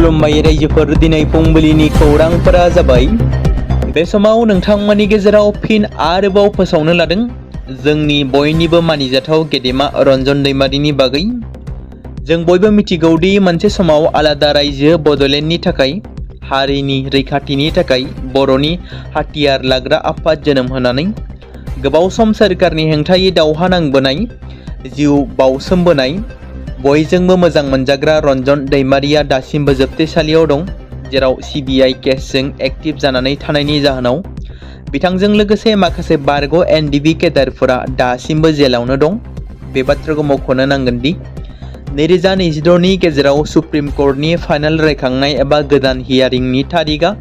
खुलुमबाय रायजोफोर, दिनै फुंबिलिनि खौरांफोरा जाबाय। बे समाव नोंथांमोननि गेजेराव फिन आरोबाव फोसावनो लादों जोंनि बयनिबो मानिजाथाव गेदेमा रन्जन दैमारिनि बागै। जों बयबो मिथिगौदि मोनसे समाव आलादा रायजो बड'लेण्डनि थाखाय हारिनि रैखाथिनि थाखाय बर'नि हाथियार लाग्रा आफाद जोनोम होनानै गोबाव सम सोरखारनि हेंथायै दावहा नांबोनाय, जिउ बाउसोमबोनाय बयजोंबो मोजां मोनजाग्रा रन्जन दैमारिया दासिमबो जोबथेसालियाव दं, जेराव CBI केसजों एक्टिभ जानानै थानायनि जाहोनाव बिथांजों लोगोसे माखासे बारग' NDB केडारफोरा दासिमबो जेलावनो दं। बे बाथ्राखौ मख'नो नांगोन दि 2022 नि गेजेराव सुप्रिम कर्टनि फाइनाल रायखांनाय एबा गोदान हियारिंनि तारिखआ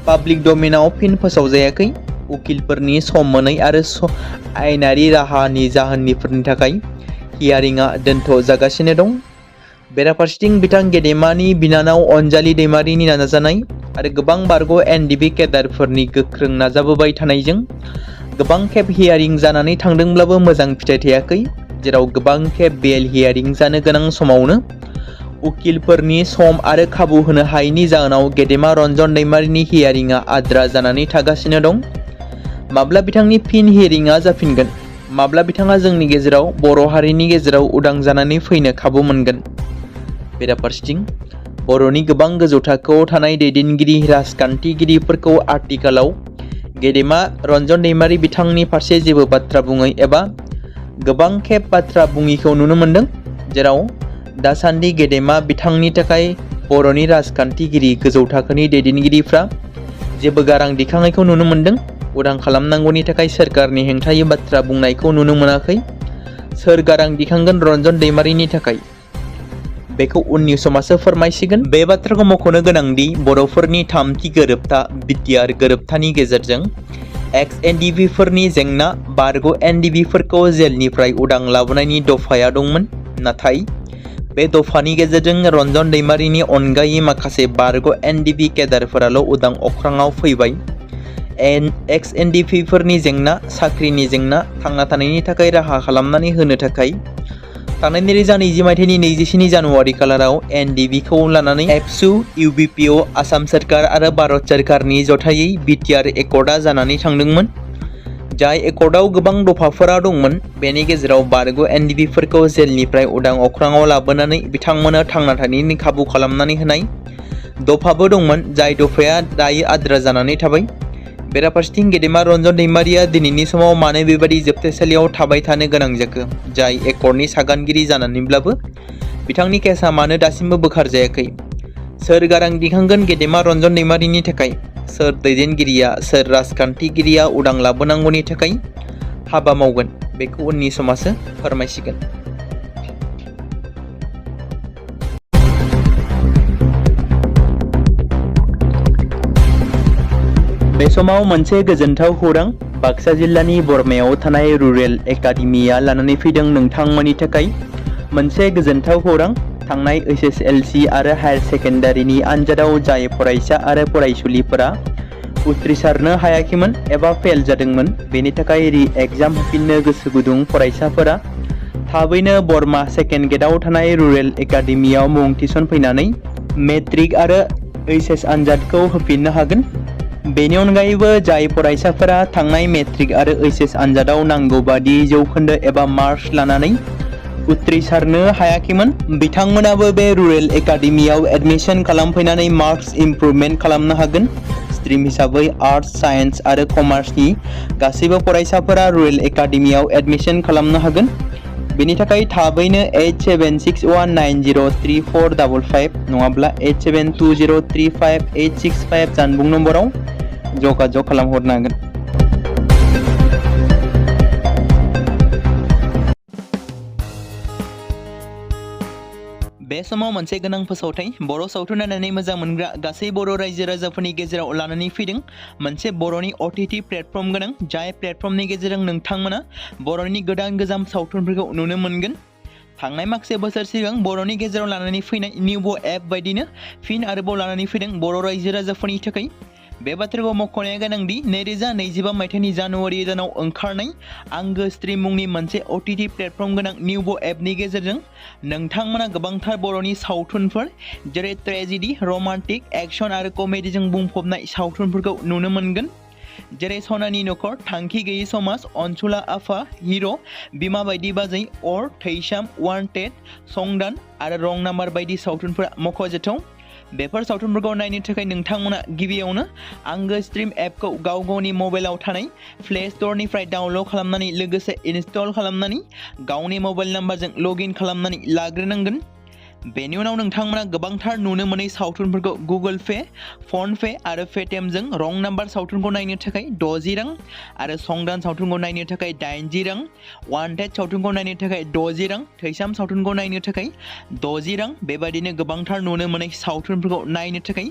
पाब्लिक डमेनाव फिन फोसावजायाखै। उकिलफोरनि सम मोनै आरो आयेनारि राहानि जाहोनफोरनि थाखाय हियारिंआ दोनथ' जागासिनो दं। बेराफारसेथिं बिथां गेदेमानि बिनानाव अनजालि दैमारिनि नाजानाय आरो गोबां बारग' NDB केडारफोरनि गोख्रों नाजाबोबाय थानायजों गोबां खेब हियारिं जानानै थांदोंब्लाबो मोजां फिथाइ थायाखै, जेराव गोबां खेब बेल हियारिं जानो गोनां समावनो उकिलफोरनि सम आरो खाबु होनो हायैनि जाहोनाव गेदेमा रन्जन दैमारिनि हियारिंआ आद्रा जानानै थागासिनो दं। माब्ला बिथांनि फिन हियारिंआ जाफिनगोन? माब्ला बिथाङा जोंनि गेजेराव बर' हारिनि गेजेराव उदां जानानै फैनो खाबु मोनगोन? बेराफारसेथिं बर'नि गोबां गोजौ थाखोआव थानाय दैदेनगिरि राजखान्थिगिरिफोरखौ आथिखालाव गेदेमा रन्जन दैमारि बिथांनि फारसे जेबो बाथ्रा बुङै एबा गोबां खेब बाथ्रा बुङिखौ नुनो मोनदों, जेराव दासान्दि गेदेमा बिथांनि थाखाय बर'नि राजखान्थिगिरि गोजौ थाखोनि दैदेनगिरिफ्रा जेबो गारां दिखांनायखौ नुनो मोनदों। उदां खालामनांगौनि थाखाय सोरखारनि हेंथायै बाथ्रा बुंनायखौ नुनो मोनाखै। सोर गारां दिखांगोन रन्जन दैमारिनि थाखाय, बेखौ उननि समासो फोरमायसिगोन। बे बाथ्राखौ मख'नो गोनांदि बर'फोरनि थामथि गोरोबथा BTR गोरोबथानि गेजेरजों ex-NDBफोरनि जेंना बारग' NDBफोरखौ जेलनिफ्राय उदां लाबोनायनि दफाया दंमोन, नाथाय बे दफानि गेजेरजों रन्जन दैमारिनि अनगायै माखासे बारग' NDB केडारफोराल' उदां अख्राङाव फैबाय। ex-NDBफोरनि जेंना, साख्रिनि जेंना, थांना थानायनि थाखाय राहा खालामनानै होनो थाखाय थांनाय 2020 मायथाइनि 27 जानुवारि खालाराव NDBखौ लानानै एबसु, UBPO, आसाम सोरखार आरो भारत सोरखारनि जथायै BTR एकर्डआ जानानै थांदोंमोन। जाय एकर्डआव गोबां दफाफोरा दंमोन, बेनि गेजेराव बारग' NDBफोरखौ जेलनिफ्राय उदां अख्राङाव लाबोनानै बिथांमोननो थांना थानायनि खाबु खालामनानै होनाय दफाबो दंमोन, जाय दफाया दायो आद्रा जानानै थाबाय। बेराफारसेथिं गेदेमा रन्जन दैमारिया दिनैनि समाव मानो बेबादि जोबथेसालियाव थाबाय थानो गोनां जाखो? जाय एकर्डनि सागानगिरि जानानैब्लाबो बिथांनि केसआ मानो दासिमबो बोखार जायाखै? सोर गारां दिखांगोन गेदेमा रन्जन दैमारिनि थाखाय? सोर दैदेनगिरिया, सोर राजखान्थिगिरिया उदां लाबोनांगौनि थाखाय हाबा मावगोन? बेखौ उननि समासो फोरमायसिगोन। बे समाव मोनसे गोजोनथाव खौरां बाक्सा जिल्लानि बरमायाव थानाय रुरेल एकाडेमिया लानानै फैदों नोंथांमोननि थाखाय मोनसे गोजोनथाव खौरां। थांनाय SSLC आरो हायार सेकेन्डारिनि आनजादाव जाय फरायसा आरो फरायसुलिफोरा उथ्रिसारनो हायाखैमोन एबा फेल जादोंमोन, बेनि थाखाय रि-एग्जाम होफिननो गोसो गुदुं फरायसाफोरा थाबैनो बरमा सेकेन्ड गेटआव थानाय रुरेल एकाडेमियाव मुं थिसनफैनानै मेट्रिक आरो HS आनजादखौ होफिननो हागोन। बेनि अनगायैबो जाय फरायसाफोरा थांनाय मेट्रिक आरो HS आनजादाव नांगौ बादि जौखोन्दो एबा मार्क्स लानानै उथ्रिसारनो हायाखैमोन, बिथांमोनाबो बे रुरेल एकाडेमियाव एडमिशन खालामफैनानै मार्क्स इमप्रुभमेन्ट खालामनो हागोन। स्ट्रिम हिसाबै आर्टस, साइन्स आरो कमार्सनि गासैबो फरायसाफोरा रुरेल एकाडेमियाव एडमिशन खालामनो हागोन। बेनि थाखाय थाबैनो 8761903455 नङाब्ला 87203585 जानबुं नम्बराव जगाजग खालामहरनो हागोन। बे समाव मोनसे गोनां फोसावथाय बर' सावथुन नायनानै मोजां मोनग्रा गासै बर' रायजो राजाफोरनि गेजेराव लानानै फैदों मोनसे बर'नि OTT प्लेटफर्म गोनां, जाय प्लेटफर्मनि गेजेरजों नोंथांमोना बर'नि गोदान गोजाम सावथुनफोरखौ नुनो मोनगोन। थांनाय माखासे बोसोर सिगां बर'नि गेजेराव लानानै फैनाय निउबो एप बायदिनो फिन आरोबाव लानानै फैदों बर' रायजो राजाफोरनि थाखाय बे बाथ्राखौ मख'नाया गोनांदि 2025 मायथाइनि जानुवारि दानाव ओंखारनाय आंगो स्ट्रीम मुंनि मोनसे OTT प्लेटफर्म गोनां निउबो एपनि गेजेरजों नोंथांमोना गोबांथार बर'नि सावथुनफोर जेरै ट्रेजेडी, रमान्टिक, एक्शन आरो कमेडीजों बुंफबनाय सावथुनफोरखौ नुनो मोनगोन। जेरै सनानि नखर, थांखि गैयै समाज, अनसुला आफा, हिर', बिमा बायदि बाजै, अर, थैसाम, वान्टेड, संदान आरो रं नाम्बार बायदि सावथुनफोरा मख'जाथाव। बेफोर सावथुनफोरखौ नायनो थाखाय नोंथांमोना गिबियावनो आंगो स्ट्रीम एपखौ गाव गावनि मबाइलाव थानाय प्ले स्ट'रनिफ्राय डाउनल'ड खालामनानै लोगोसे इनस्टल खालामनानै गावनि मबाइल नाम्बारजों लगइन खालामनानै लाग्रोनांगोन। बेनि उनाव नोंथांमोना गोबांथार नुनो मोनै सावथुनफोरखौ गुगोल पे, फन पे आरो पेटिएमजों रं नाम्बार सावथुनखौ नायनो थाखाय 60 रां आरो संदान सावथुनखौ नायनो थाखाय 80 रां, वान्टेड सावथुनखौ नायनो थाखाय 60 रां, थैसाम सावथुनखौ नायनो थाखाय 60 रां बेबायदिनो गोबांथार नुनो मोनै सावथुनफोरखौ नायनो थाखाय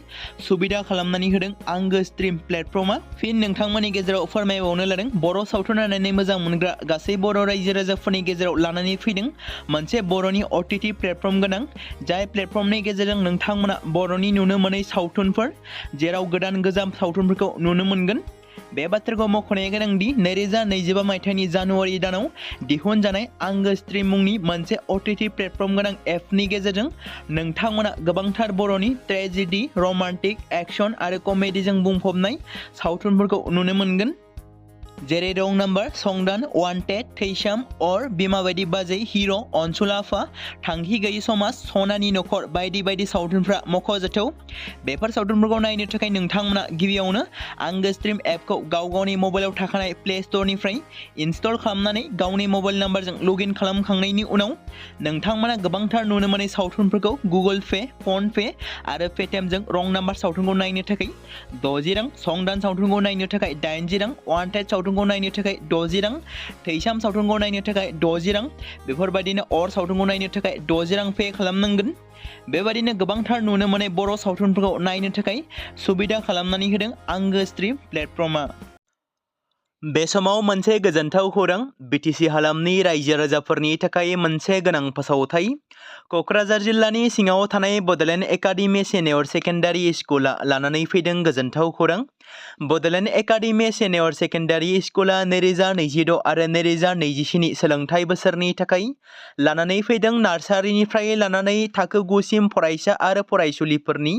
सुबिदा खालामनानै होदों आंगो स्ट्रीम प्लेटफर्मा। फिन नोंथांमोननि गेजेराव फोरमायबावनो लादों बर' सावथुन नायनानै मोजां मोनग्रा गासै बर' रायजो राजाफोरनि गेजेराव लानानै फैदों मोनसे बर'नि OTT प्लेटफर्म गोनां जाय प्लेटफर्मनि गेजेरजों नोंथांमोना बर'नि नुनो मोनै सावथुनफोर जेराव गोदान गोजाम सावथुनफोरखौ नुनो मोनगोन। बे बाथ्राखौ मख'नाया गोनांदि 2025 मायथाइनि जानुवारि दानाव दिहुनजानाय आंगो स्ट्रीम मुंनि मोनसे OTT प्लेटफर्म गोनां एपनि गेजेरजों नोंथांमोना गोबांथार बर'नि ट्रेजेडी, रमान्टिक, एक्शन आरो कमेडीजों बुंफबनाय सावथुनफोरखौ नुनो मोनगोन। जेरै रं नाम्बार, संदान, वान्टेड, थैसाम, अर, बिमा बायदि बाजै, हिर', अनसुला आफा, थांखि गैयै समाज, सनानि नखर बायदि बायदि सावथुनफ्रा मख'जाथाव। बेफोर सावथुनफोरखौ नायनो थाखाय नोंथांमोना गिबियावनो आंगो स्ट्रीम एपखौ गाव गावनि मबाइलाव थाखानाय प्ले स्ट'रनिफ्राय इनस्टल खालामनानै गावनि मबाइल नाम्बारजों लगइन खालामखांनायनि उनाव नोंथांमोना गोबांथार नुनो मोनै सावथुनफोरखौ गुगोल पे, फन पे आरो पेटिएमजों रं नाम्बार सावथुनखौ नायनो थाखाय 60 रां, संदान सावथुनखौ नायनो थाखाय 80 रां, वान्टेड सावथुनखौ नायनो थाखाय 60 रां, थैसाम सावथुनखौ नायनो थाखाय 60 रां बेफोरबायदिनो अर सावथुनखौ नायनो थाखाय 60 रां पे खालामनांगोन। बेबायदिनो गोबांथार नुनो मोनै बर' सावथुनफोरखौ नायनो थाखाय सुबिदा खालामनानै होदों आंगो स्ट्रीम प्लेटफर्मा। बे समाव मोनसे गोजोनथाव खौरां BTC हालामनि रायजो राजाफोरनि थाखाय मोनसे गोनां फोसावथाय। क'क्राझार जिल्लानि सिङाव थानाय बड'लेण्ड एकाडेमि सिनियर सेकेन्डारि स्कुला लानानै फैदों गोजोनथाव खौरां। बड'लेण्ड एकाडेमि सिनियर सेकेन्डारि स्कुला 2026 आरो 2027 सोलोंथाइ बोसोरनि थाखाय लानानै फैदों नार्सारिनिफ्राय लानानै थाखो 9 सिम फरायसा आरो फरायसुलिफोरनि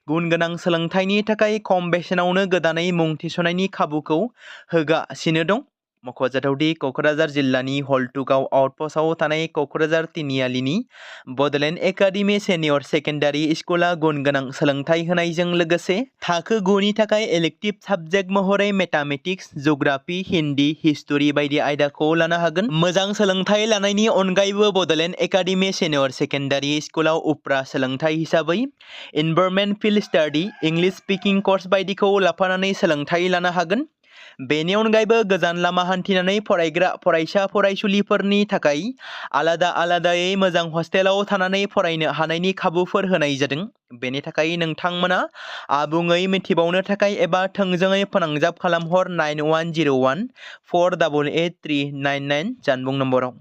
गुन गोनां सोलोंथाइनि थाखाय खम बेसेनावनो गोदानै मुं थिसननायनि खाबुखौ होगासिनो दं। मख'जाथावदि क'क्राझार जिल्लानि हल्टुगाव आउटपस्टआव थानाय क'क्राझार तिनिआलिनि बड'लेण्ड एकाडेमि सिनियर सेकेन्डारि स्कुला गुन गोनां सोलोंथाइ होनायजों लोगोसे थाखो 9 नि थाखाय इलेक्टिभ साबजेक्ट महरै मेथामेटिक्स, जिअ'ग्राफि, हिन्दी, हिस्टरि बायदि आयदाखौ लानो हागोन। मोजां सोलोंथाइ लानायनि अनगायैबो बड'लेण्ड एकाडेमि सिनियर सेकेन्डारि स्कुलाव उफ्रा सोलोंथाइ हिसाबै environment field study, English speaking course बायदिखौ लाफानानै सोलोंथाइ लानो हागोन। बेनि अनगायैबो गोजान लामा हान्थिनानै फरायग्रा फरायसा फरायसुलिफोरनि थाखाय आलादा आलादायै मोजां हस्टेलाव थानानै फरायनो हानायनि खाबुफोर होनाय जादों। बेनि थाखाय नोंथांमोना आबुङै मिथिबावनो थाखाय एबा थोंजोङै फोनांजाब खालामहर 9101 488 399 जानबुं नम्बराव।